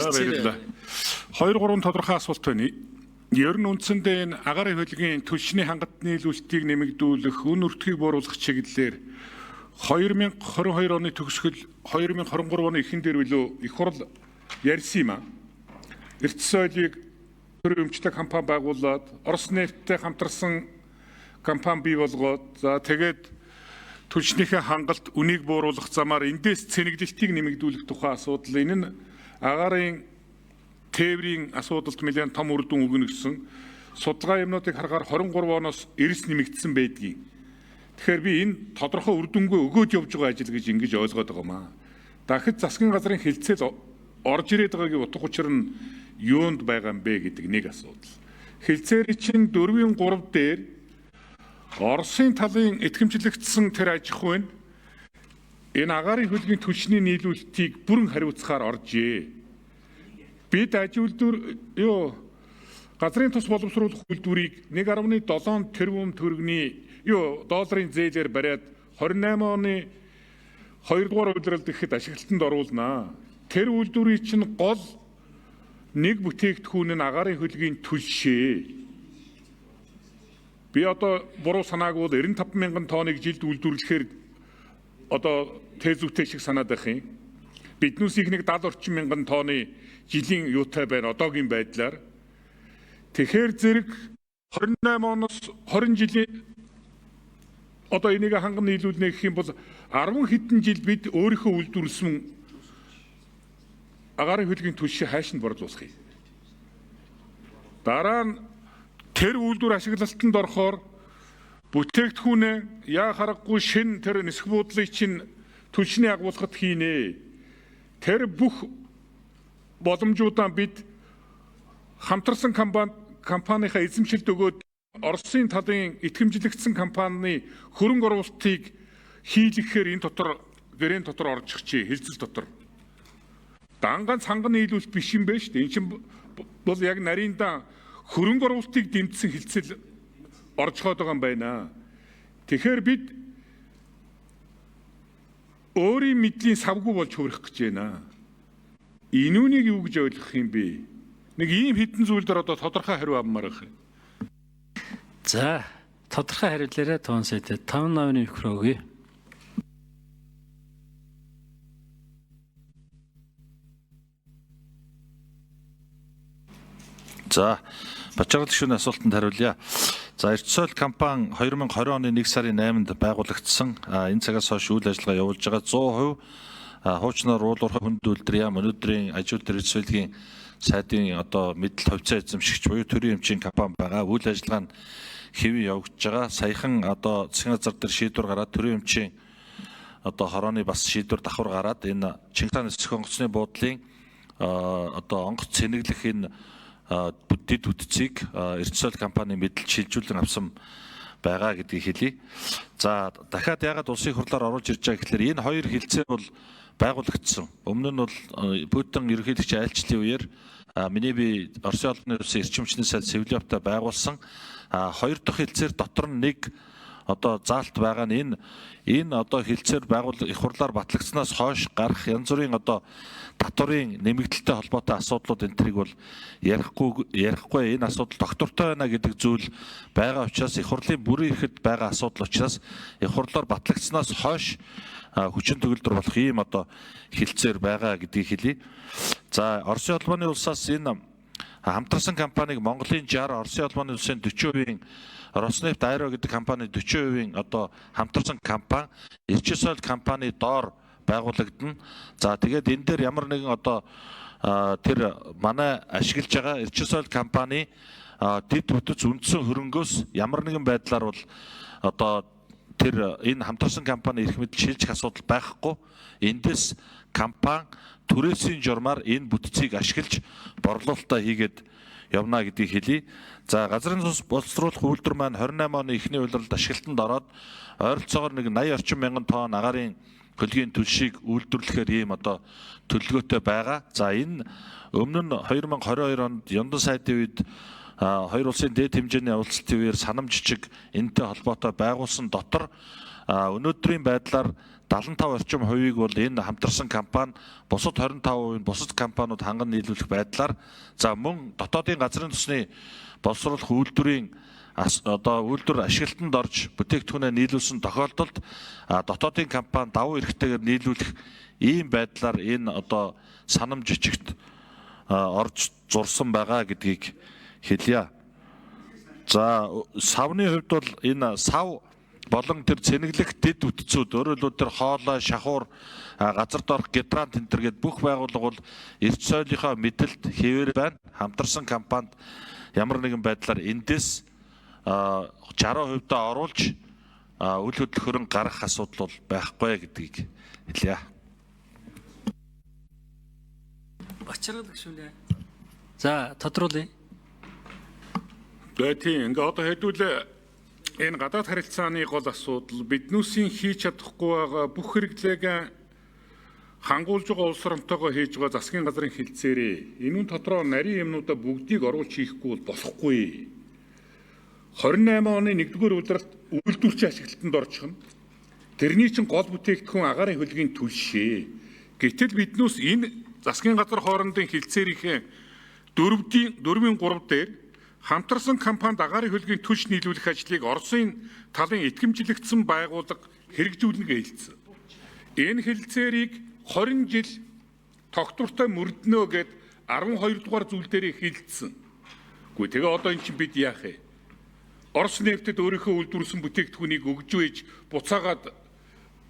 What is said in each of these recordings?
Баярлалаа. 2 3 тодорхой асуулт байна. Ер нь үндсэндээ энэ агарын хөлгийн түлшний хангалт нийлүүлэлтийг нэмэгдүүлэх, үн өртгийг бууруулах чиглэлээр 2022 оны төгсгөл, 2023 оны эхэн дээр билүү их хурл ярьсан юм аа. Эрдэс ойлыг төрийн өмчтэй компани байгуулад, Орос нефттэй хамтарсан компани бий болгоод, за тэгээд түлшнийхээ хангалт үнийг бууруулах замаар эндээс цэнэглэлтийг нэмэгдүүлэх тухай асуудал. Энэ нь агаарын тээврийн асуудалд нэлээд том үр дүн өгнө гэсэн судалгаа юмнуудыг харахаар 23 оноос эрс нэмэгдсэн байдгийг. Тэгэхээр би энэ тодорхой үр дүнгүй өгөөд явж байгаа ажил гэж ингэж ойлгоод байгаа юм аа. Дахид засгийн газрын хэлцэл орж ирээд байгаагийн утга учир нь юунд байгаа юм бэ гэдэг нэг асуудал. Хэлцээр чинь 4-ийн 3 дээр Оросын талын итгэмжлэгдсэн тэр аж ахуй нь энэ агаарын хөлгийн түлшний нийлүүлэлтийг бүрэн хариуцахаар оржээ. Бид аж үйлдвэр юу газрын тус боловсруулах үйлдвэрийг 1.7 тэрбум төгрөгийн юу долларын зээлээр бариад 28 оны 2 дугаар улиралд ихэд ашиглалтанд оруулнаа. Тэр үйлдвэрийн чинь гол нэг бүтээгдэхүүн нь агаарын хөлгийн түлшээ. Би одоо буруу санааг бол 95 мянган тонныг жилд үйлдвэрлэхээр одоо тэзүүтэй шиг санаад байх юм. Биднээс их нэг 70 орчим мянган тонны жилийн юутай байна одоогийн байдлаар. Тэгэхээр зэрэг 28 оноос 20 жилийн одоо энийг ханган нийлүүлнэ гэх юм бол 10 хэдэн жил бид өөрийнхөө үйлдвэрлэсэн агаарын хөлгийн түлшээ хайш нь борлуулах юм. Дараа нь тэр үйлдвэр ашиглалтанд орохоор бүтээгдэхүүнээ яа харахгүй шин тэр нисэх буудлыг чинь түлшний агуулгад хийнэ. Тэр бүх боломжуудаа бид хамтарсан компанийнхаа эзэмшилд өгөөд Оросын талын итгэмжлэгдсэн компанийн хөрөнгө оруулалтыг хийлгэхээр энэ дотор гэрээн дотор орж ирчээ хэлцэл дотор. Дан ганц ханган нийлүүлэлт биш юм байна шүү дээ. Энэ чинь бол яг нарийнда хөрөнгө оруулалтыг дэмжсэн хэлцэл оржхоод байгаа юм байна. Тэгэхээр бид өөрийн мэдлийн савгүй болж хувирах гэж байна. Энүүнийг юу гэж ойлгох юм бэ? Нэг ийм хідэн зүйл дээр одоо тодорхой хариу авмаар байх юм. За, тодорхой хариулаарай туун сайдад 5 номерын микро өгье. За, Бачаргал гишүүний асуултанд хариулъя. За, Эрдэсойл компани 2020 оны 1 сарын 8-нд байгуулагдсан. Энэ цагаас хойш үйл ажиллагаа явуулж байгаа 100% хуучнаар уулуурхай хүнд үйлдвэр яам өнөөдрийн аж үйлдвэр Эрдэсойлгийн сайдын одоо мэдэл хувьцаа эзэмшигч буюу төрийн эмчийн компани байгаа. Үйл ажиллагаа нь хэвэн явагдаж байгаа. Саяхан одоо засгийн газар дээр шийдвэр гараад төрийн эмчийн одоо хорооны бас шийдвэр давхар гараад энэ Чингис хаан нисэх онгоцны буудлын одоо онгоц цэнэглэх энэ дэд бүтцийг Эрдэсойл компани мэдэлд шилжүүлэн авсан байгаа гэдгийг хэлье. За, дахиад яагаад улсын хурлаар оруулж ирж байгаа гэхлээр энэ хоёр хилцээ бол байгуулагдсан. Өмнө нь бол Путин ерөнхийлөгч айлчлалын үеэр миний би Оросын холбооны улсын эрчим хүчний сайд Сэвлиовтой байгуулсан. Хоёр дахь хилцээр дотор нь нэг одоо заалт байгаа нь энэ одоо хилцээр байгуул их хурлаар батлагдсанаас хойш гарах янз бүрийн одоо татварын нэмэгдэлтэй холбоотой асуудлууд энэ тэрийг бол ярихгүй энэ асуудал доктортой байна гэдэг зүйл байгаа учраас их хурлын бүрэн эрхэд байгаа асуудал учраас их хурлаар батлагдсанаас хойш хүчин төгөлдөр болох ийм одоо хилцээр байгаа гэдгийг хэлье. За, Оросын холбооны улсаас энэ хамтарсан компаниг Монголын 60, Оросын холбооны улсын 40% Роснефт Аэро гэдэг компани 40% одоо хамтарсан компани Эрчисойл компани доор байгуулагдана. За, тэгээд энэ дээр ямар нэгэн одоо тэр манай ашиглаж байгаа Эрчисойл компани дэд бүтэц үндсэн хөрөнгөөс ямар нэгэн байдлаар бол одоо тэр энэ хамтарсан компани эрх мэдэл шилжих асуудал байхгүй. Эндээс компани түрээсийн журмаар энэ бүтцийг ашиглаж борлуулалтаа хийгээд явна гэдгийг хэлье. За, газрын тус боловсруулах үйлдвэр маань 28 оны эхний улиралд ашиглалтанд ороод ойролцоогоор нэг 80 орчим мянган тонн агаарын хөлгийн түлшийг үйлдвэрлэхээр ийм одоо төлөвлөгөөтэй байгаа. За, энэ өмнө нь 2022 онд Яндан сайдын үед хоёр улсын дээд хэмжээний уулзалтын үеэр санам жижиг энэтэй холбоотой байгуулсан дотор өнөөдрийн байдлаар 75 орчим хувийг бол энэ хамтарсан компани, бусад 25% нь бусад компаниуд ханган нийлүүлэх байдлаар, за мөн дотоодын газрын тосны боловсруулах үйлдвэрийн одоо үйлдвэр ашиглалтанд орж бүтээгдэхүүнээ нийлүүлсэн тохиолдолд дотоодын компани давуу эрхтэйгээр нийлүүлэх ийм байдлаар энэ одоо санам жичигт орж зурсан байгаа гэдгийг хэлье. За савны хувьд бол энэ сав болон тэр цэнэглэх дэд бүтцүүд, өөрөөр хэлбэл тэр хоолой, шахуур, газар доорх гидрант энэ төр гээд бүх байгууллага бол эрт сойлынхоо мэдлэлд хэвээр байна. Хамтарсан компанид ямар нэгэн байдлаар эндээс 60% даа оруулж үл хөдлөх хөрөнгө гаргах асуудал бол байхгүй гэдгийг хэлье. Бачаргал гүшүүнэ. За тодруулъя. Тэгээ тийм ингээ одоо хэдүүлээ энэ гадаад харилцааны гол асуудал биднүүсийн хийж чадахгүй байгаа бүх хэрэглээг хангуулж байгаа улс оронтойгоо хийж байгаа засгийн газрын хилцээрээ энэ дотроо нарийн юмнуудаа бүгдийг оруулж хийхгүй бол болохгүй. 28 оны 1-р улиралд үйлдвэрчийн ашиглалтанд орчихно. Тэрний чинь гол бүтээгдэхүүн агарын хөлгийн түлшээ. Гэтэл биднүүс энэ засгийн газар хоорондын хилцээрийнхээ 4-ийн 3 дээр хамтарсан компанид агарын хөлгийн түлш нийлүүлэх ажлыг Оросын талын итгэмжлэгдсэн байгууллага хэрэгжүүлнэ гэж хэлсэн. Энэ хэлцээрийг 20 жил тогтвортой мөрднө гэд 12 дугаар зүйл дээр хэлсэн. Үгүй тэгээ одоо эн чинь бид яах вэ? Орос нефтэд өөрийнхөө үйлдвэрлэсэн бүтээгдэхүүнийг өгж үйж буцаагаад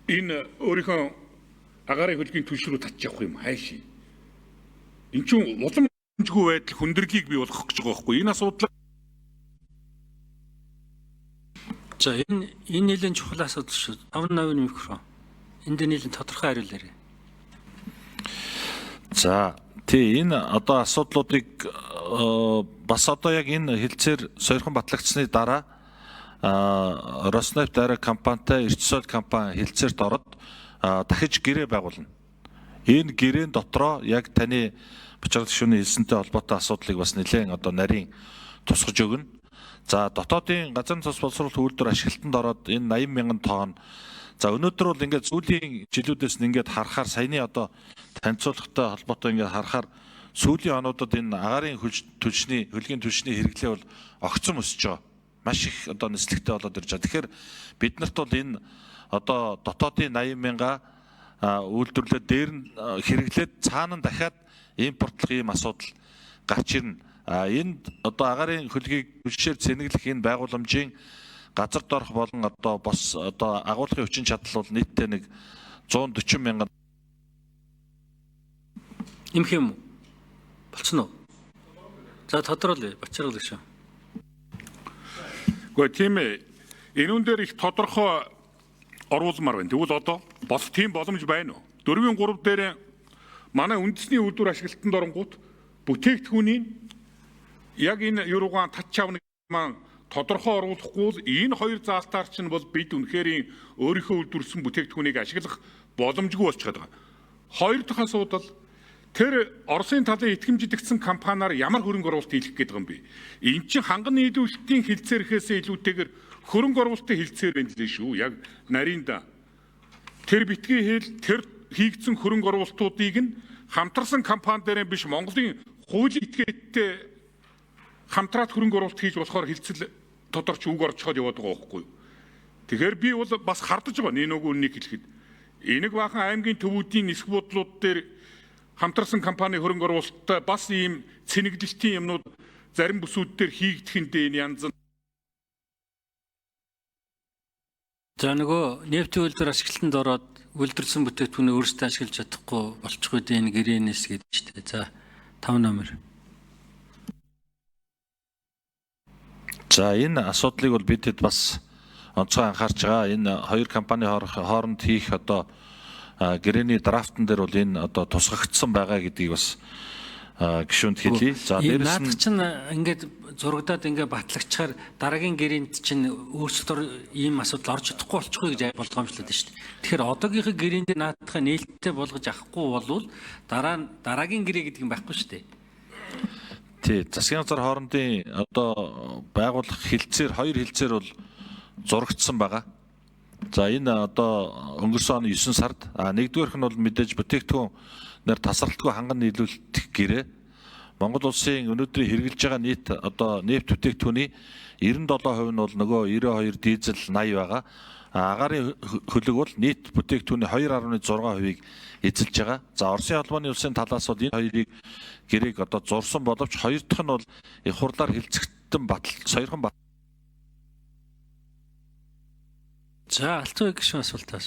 энэ өөрийнхөө агарын хөлгийн түлш рүү татчих явах юм хайши. Эн чинь уламжгүй байдал хүндрэлийг бий болгох гэж байгаа байхгүй. Энэ асуудал. За энэ нэлээд чухал асуудал шүү. 5 новын микро. Энд дээр нэлээд тодорхой хариулаарай. За тий, энэ одоо асуудлуудыг бас одоо яг энэ хэлцээр сойрхон батлагдсаны дараа Роснефть Аэро компанитай Эрчсол компани хэлцээрт ороод дахиж гэрээ байгуулна. Энэ гэрээн дотроо яг таны Бачаргал гишүүний хэлсэнтэй холбоотой асуудлыг бас нэлээд одоо нарийн тусгаж өгнө. За дотоодын газрын тус боловсруулах үйлдвэр ашиглалтанд ороод энэ 80 мянган тонн. За өнөөдөр бол ингээд сүүлийн жилүүдээс нь ингээд харахаар, саяны одоо танилцуулгатай холбоотой ингээд харахаар, сүүлийн онуудад энэ агарын түлшний хөлгийн түлшний хэрэглээ бол огцом өсөж байгаа. Маш их одоо нислэгтэй болоод ирж байгаа. Тэгэхээр бид нарт бол энэ одоо дотоодын 80 мянга үйлдвэрлээд дээр нь хэрэглээд цаана нь дахиад импортлох ийм асуудал гарч ирнэ. Энд одоо агарын хөлгийг түлшээр цэнэглэх энэ байгууламжийн газар доорх болон одоо бос одоо агуулгын хүчин чадал бол нийтдээ нэг 140 мянган. Нэмэх юм уу? Болцсон уу? За тодруулъя. Бачаргал гишүүн. Гэхдээ тийм ээ. Энэ дээр их тодорхой оруулмаар байна. Тэгвэл одоо бол тийм боломж байна уу? 4-ийн 3 дээр манай үндэсний үйлдвэр ашиглалтанд оронгууд бүтээгдэхүүний яг энэ юуруугаан татч авна маань тодорхой оруулахгүй бол энэ хоёр заалтаар чинь бол бид үнэхээр өөрийнхөө үйлдвэрлэсэн бүтээгдэхүүнийг ашиглах боломжгүй болчиход байгаа. Хоёр дахь асуудал, тэр Оросын талын итгэмжлэгдсэн компаниар ямар хөрөнгө оруулалт хийх гээд байгаа юм бэ? Эн чинь ханган нийлүүлэлтийн хэлцээрхээсээ илүүтэйгээр хөрөнгө оруулалтын хэлцээр байна лээ шүү. Яг нарийнда. Тэр битгий хэл, тэр хийгдсэн хөрөнгө оруулалтуудыг нь хамтарсан компани дээр биш, Монголын хуулийн этгээдтэй хамтраад хөрөнгө оруулалт хийж болохоор хэлцэл тодорч үг орчход яваад байгаа байхгүй юу? Тэгэхээр би бол бас хардаж байгаа. Нэг нөгөө үннийг хэлэхэд. Энийг баахан аймгийн төвүүдийн нисэх буудлууд дээр хамтарсан компани хөрөнгө оруулалттай бас ийм цэнэглэлтийн юмнууд зарим бүсүүд дээр хийгдэхэндээ энэ янз За нөгөө нефтийн үйлдвэр ашиглалтанд ороод үйлдвэрлэсэн бүтээгдэхүүнээ өөрсдөө ашиглаж чадахгүй болчих үү энэ гэрээнээс гэдэг чинь. За 5 номер. За энэ асуудлыг бол бид хэд бас онцгой анхаарч байгаа. Энэ хоёр компани хооронд хийх одоо гэрээний драфтн дээр бол энэ одоо тусгагдсан байгаа гэдгийг бас гишүүнд хэлье. За дээрэс нь наадах чинь ингээд зурагдаад ингээд батлагчаар дараагийн гэрээнд чинь өөрчлөлт ийм асуудал орж чадахгүй болчихгүй гэж болгоомжлоод байна шүү дээ. Тэгэхээр одоогийнхээ гэрээнд наадахаа нээлттэй болгож авахгүй болвол дараа нь дараагийн гэрээ гэдэг юм байхгүй шүү дээ. Тий, засгийн газар хоорондын одоо байгуулах хэлцээр хоёр хэлцээр бол зурагдсан байгаа. За, энэ одоо өнгөрсөн оны 9 сард нэгдүгээрх нь бол мэдээж бүтээгдэхүүнээр тасралтгүй ханган нийлүүлэх гэрээ. Монгол улсын өнөөдрийн хэрэглэж байгаа нийт одоо нефть бүтээгдэхүүний 97% нь бол нөгөө 92 дизель 80 байгаа. Агаарын хөлөг бол нийт бүтээгдэхүүний 2.6%-ийг эзэлж байгаа. За, Оросын холбооны улсын талаас бол энэ хоёрыг гэрээг одоо зурсан боловч хоёр дахь нь бол их хурлаар хэлцэгдэн батал сойрхон. За, Алтан гишүүн асуултаас.